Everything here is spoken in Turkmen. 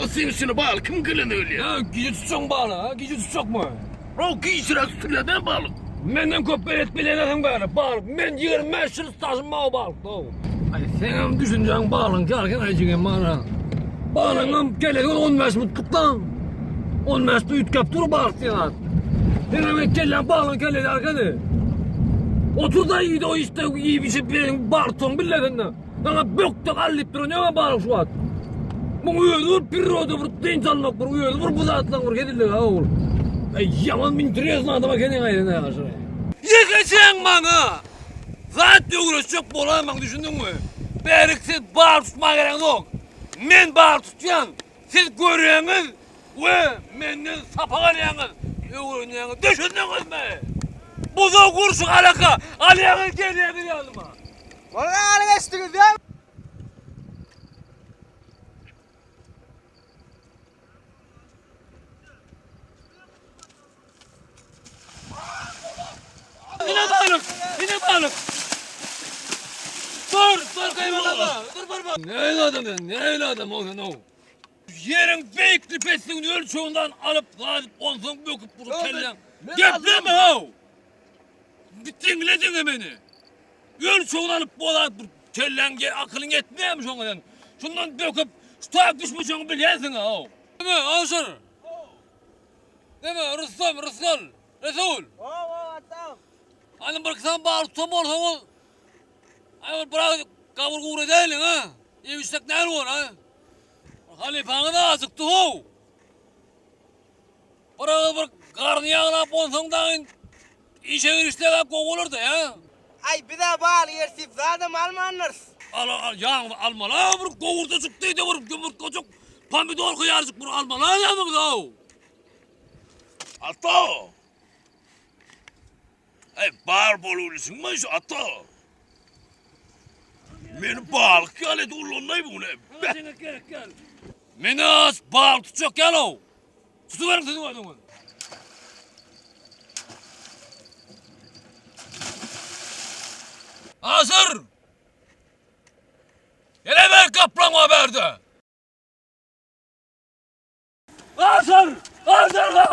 O seň içine balyk kim gelende ölýär? Ha, gije tutjaň balyk, ha, gije tutjakmy? O gijräk tutulýar däl balyk. Menden köp belet bilenesiň bäri, balyk. Men 25 ýyl stažym bar balykda. Aý, seňem düşünjäň balyň kärken aýjygem bar. Balyňam gelegi 15 minutlyk-da. 15 de üýtgäp dur balyk diýen zat. Seňem kelläň balyň kellesi arkany. Otur-da iýdi o işte iýip içip beň bartoň billesinde. Saňa bökde gal diýip duran ýok balyk şu wagt. Muň özi bir priroda bir dynç almak bir özi bir bu zatlaryň bir hezilligi ha ogul. Aý ýaman interesny adam ekeniň aý sen aşyr. Ýekejeň maňa zat öwretjek bolaýmaň düşündiňmi? Bärik siz balyk tutmaga geleňzok. Men balyk tutýan. Siz görýäňiz we menden sapak alýaňyz, öwrenýäňiz. Düşündiňizmi? Buza gurşun alaka alýaňyz gelýäňiz ýanyma. Walla aly geçdiňiz ýa. Ine balyk, ine balyk. Dur, dur gaýmalama. Dur, dur, dur. Nähili adam sen, nähili adam o sen o. Ýeriň beýikli pesligini ölçeginden alyp, gazyp, onsoň böküp durup kelläň. Gepleme how! Diňle diňe meni. Ölçegini alyp bolar bir kelläň akylyň ýetmeýärmi şoňa sen? Şundan böküp, şu taýak düşmejegiňi bilýänsiň how. Neme, Aşyr? Neme, Rüstem, Rysgal, Resul? Hawa, atam. Hany bir sany balyk tutan bolsaňyz, aý bir biraz gabyr gury edäýeliň, ha? Iýip içsek näl bolar, ha? Halypaňyz ajykdy how. Bir agyz bir garny ýaglap onsoň dagy işe girişsek gowy bolardy, ha? Aý, biz-ä balyk ersip zadam almandyrys. Al, al, ýaňy almaly-a bir gowurdajyk diýdi, bir ýumurtgajyk, pomidor hyýarjyk bir almaly-a ýanyňyza-ow. Ata! Aý, bar bolubilişiňmi şu ata? Meni balyk ýaly edip ullandaý bu güne. Saňa gerek ýaly. Meni aç balyk tutjak ýaly-ow. Tutuberiň siziň özüňiz. Aşyr! Gele ber gaplaň bar bärde. Aşyr! Aşyr!